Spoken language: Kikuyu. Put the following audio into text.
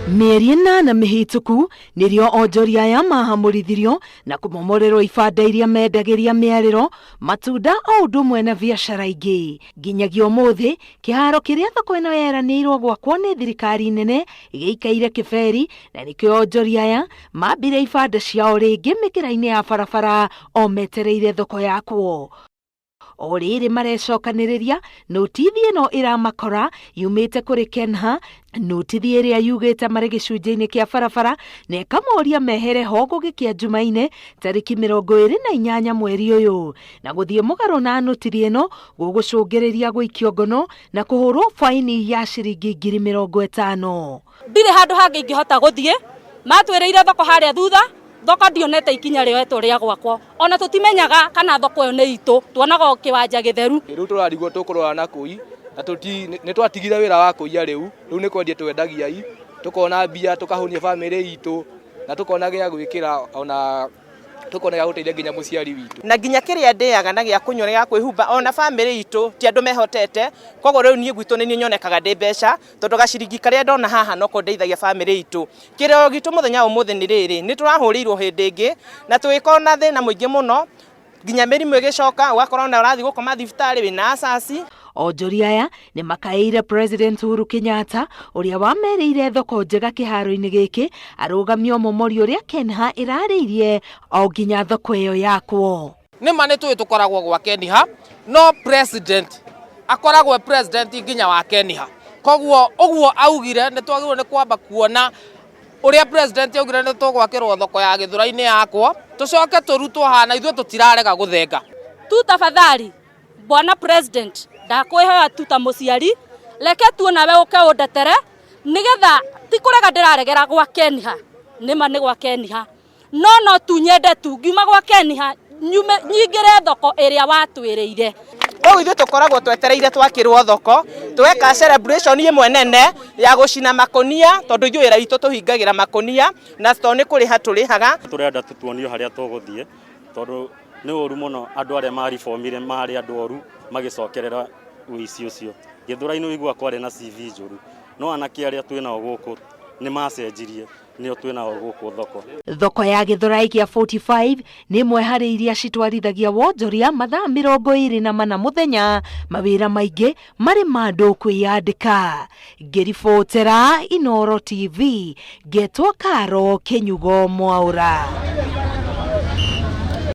Mĩeri 8 mĩhĩtũku nĩrĩo onjoria aya mahamũrithirio na kũmomorerwo ibanda iria mendagĩria mĩarĩro, matunda o ũndũ ũmwe na biacara ingĩ. Nginyagia ũmũthĩ, kĩharo kĩrĩa thoko ĩno yeranĩirwo gwakwo nĩ thirikari nene gĩikaire kĩberi na nĩkĩo onjoria aya mambire ibanda ciao rĩngĩ mĩkĩra-inĩ ya barabara o metereire thoko yakwo. O rĩrĩ marecokanĩrĩria, notithi ĩno ĩramakora yumĩte kũrĩ Kenha, notithi ĩrĩa yugĩte marĩ gĩcunjĩ-inĩ kĩa barabara na ĩkamoria mehere ho gũgĩkĩa Jumaine tarĩki 28 mweri ũyũ. Na gũthiĩ mũgarũ na notithi ĩno gũgũcũngĩrĩria gũikio ngono na kũhũrwo baini ya ciringi 50,000. Ndirĩ handũ hangĩ ingĩhota gũthiĩ, matwĩrĩire thoko harĩa thutha, thoko ndionete ikinya rĩoetwo rĩa gwakwo, ona tũtimenyaga kana thoko ĩyo nĩ itũ, tuonaga o kĩwanja gĩtheru. Rĩu tũrarigwo tũkũrora na kũi, na nĩ twatigire wĩra wa kũiya rĩu, rĩu nĩ kwendia twendagia i, tũkona mbia tũkahũnia bamĩrĩ itũ, na tũkona gĩa gwĩkĩra ona tũkona gĩa gũteithia nginya mũciari witũ. Na nginya kĩrĩa ndĩaga na gĩa kũnyua na gĩa kwĩhumba ona bamĩrĩ itũ ti andũ mehotete, koguo rĩu niĩ gwitũ nĩ niĩ nyonekaga ndĩ mbeca, tondũ gaciringi karĩa ndona haha noko ndeithagia bamĩrĩ itũ. Kĩrĩro gitũ mũthenya wa ũmũthĩ nĩ rĩrĩ, nĩ tũrahũrĩirwo hĩndĩ ĩngĩ na tũgĩkorwo na thĩna mũingĩ mũno, nginya mĩrimũ ĩgĩcoka, ũgakora ona ũrathiĩ gũkoma thibitarĩ wĩna acaci. Onjoria aya nĩ makaĩire President Uhuru Kenyatta ũrĩa wamerĩire thoko njega kĩharo-inĩ gĩkĩ arũgamie ũmomori ũrĩa Kenha ĩrarĩirie o nginya thoko ĩyo yakwo. Nĩ ma nĩ tũĩ tũkoragwo gwa Keniha, no president akoragwo e president nginya wa Keniha. Koguo ũguo augire nĩ twagĩrĩirwo nĩ kwamba kuona ũrĩa president augire nĩ tũgwakĩrwo thoko ya Gĩthũrai-inĩ yakwo, tũcoke tũrutwo haha na ithuĩ tũtirarega gũthenga. Tu tafadhali bwana president, ndakwĩhoya tu ta mũciari, reke tu onawe ũke ũndetere nĩgetha ti kũrega ndĩraregera gwa Keniha, nĩma nĩ gwa Keniha, no no tu nyende tu ngiuma gwa Keniha nyume nyingĩre thoko ĩrĩa watwĩrĩire. Koguo ithuĩ tũkoragwo twetereire twakĩrwo thoko, tũgeka celebration ĩmwe nene ya gũcina makũnia, tondũ ithuĩ wĩra witũ tũhingagĩra makũnia na store nĩ kũrĩha tũrĩhaga. Tũrenda tuonio harĩa tũgũthiĩ, tondũ nĩ ũru mũno andũ arĩa maribomire marĩ andũ oru magĩcokerera ũici ũcio. Gĩthũrai-inĩ ũiguaga kwarĩ na CV njũru, no anake arĩa twĩnao gũkũ nĩ macenjirie, nĩo twĩnao gũkũ thoko. Thoko ya Gĩthũrai kĩa 45 nĩ ĩmwe harĩ iria citwarithagia wonjoria mathaa 24 mũthenya, mawĩra maingĩ marĩ ma andũ kwĩyandĩka. Ngĩribotera Inooro TV, ngetwo Karo Kĩnyugo Mwaũra.